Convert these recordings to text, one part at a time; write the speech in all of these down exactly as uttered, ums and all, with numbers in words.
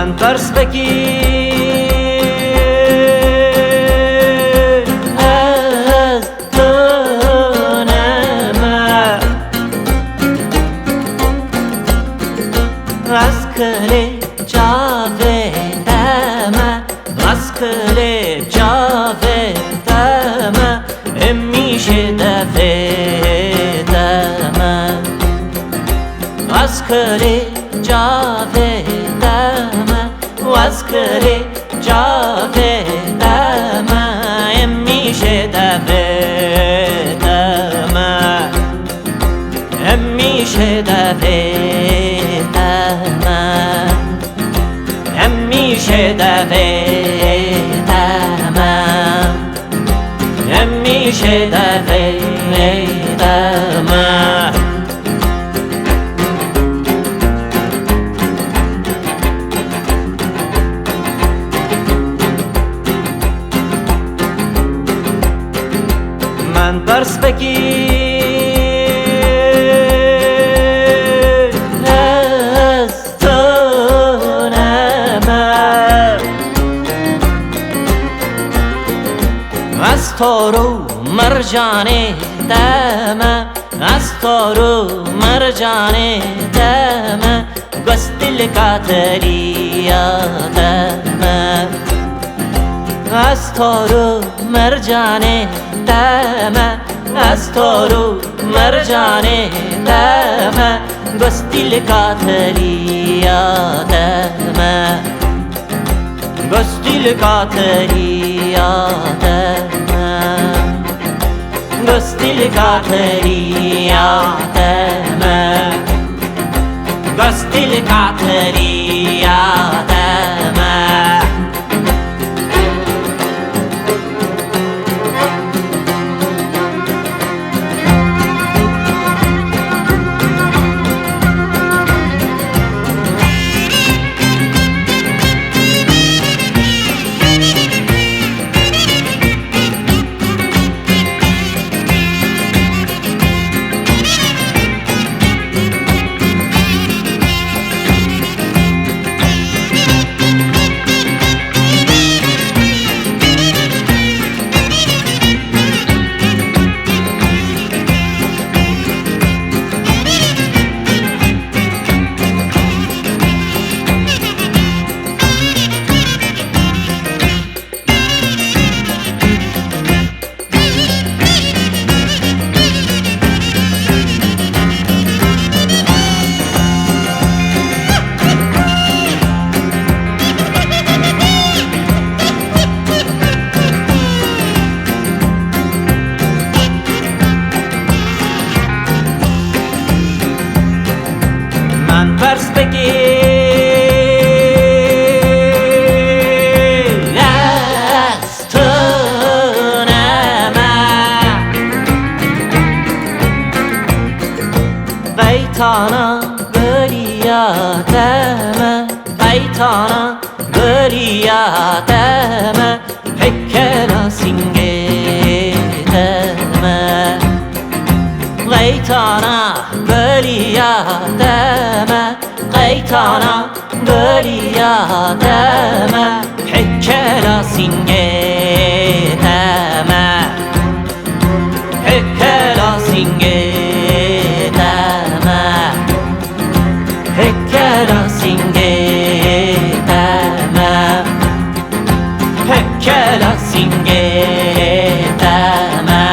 Em pers vekî ez tu ne me. Ez kilê çavê te me, ez kilê çavê te me, hemîşe devê te me. Ez kilê çavê te me, ez kilê çavê te me, hemîşe devê te me. Hemîşe devê te me. Hemîşe devê te me. Hemîşe devê te me. Min pers vekî ez tu ne me. Ez tor û mercanê te me, ez tor û mercanê te me, gostilka teliya te me. Ez tor û mercanê te me, ez tor û mercanê te me, gostilka teliya te me. Gostilka teliya te me. Gostilka teliya te me. Gostilka teliya te me. Min pers bikî, ez tu ne me. Qeytana geliya te me, qeytana geliya te me, hekela singê te me. Qeytana geliya te me, qeytana geliya te me, hekela singê te me. Hekela singê te me. Hekela singê te me. Hekela singê te me.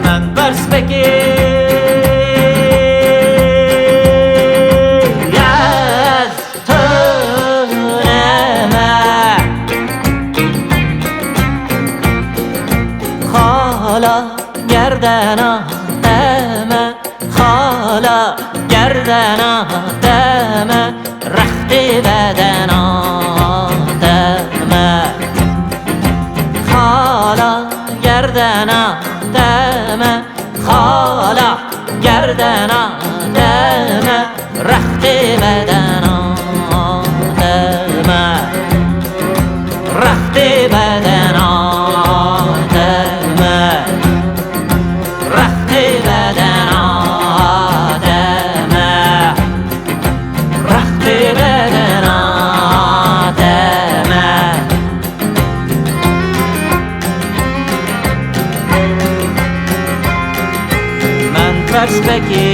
Min pers bikî, ez tu ne me. Xala gerdena te me, xala gerdena te me, rextê bedena te me. Xala gerdena te me, xala gerdena te me, rextê bedena te me. Rextê bedena Spekî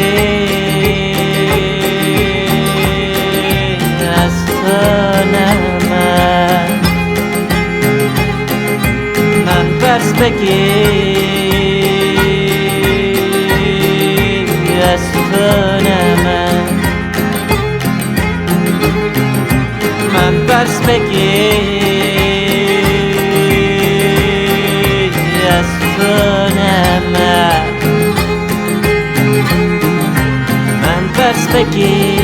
ez tune me. Men perspekî ez tune me. Men perspekî ez tune me. Men perspekî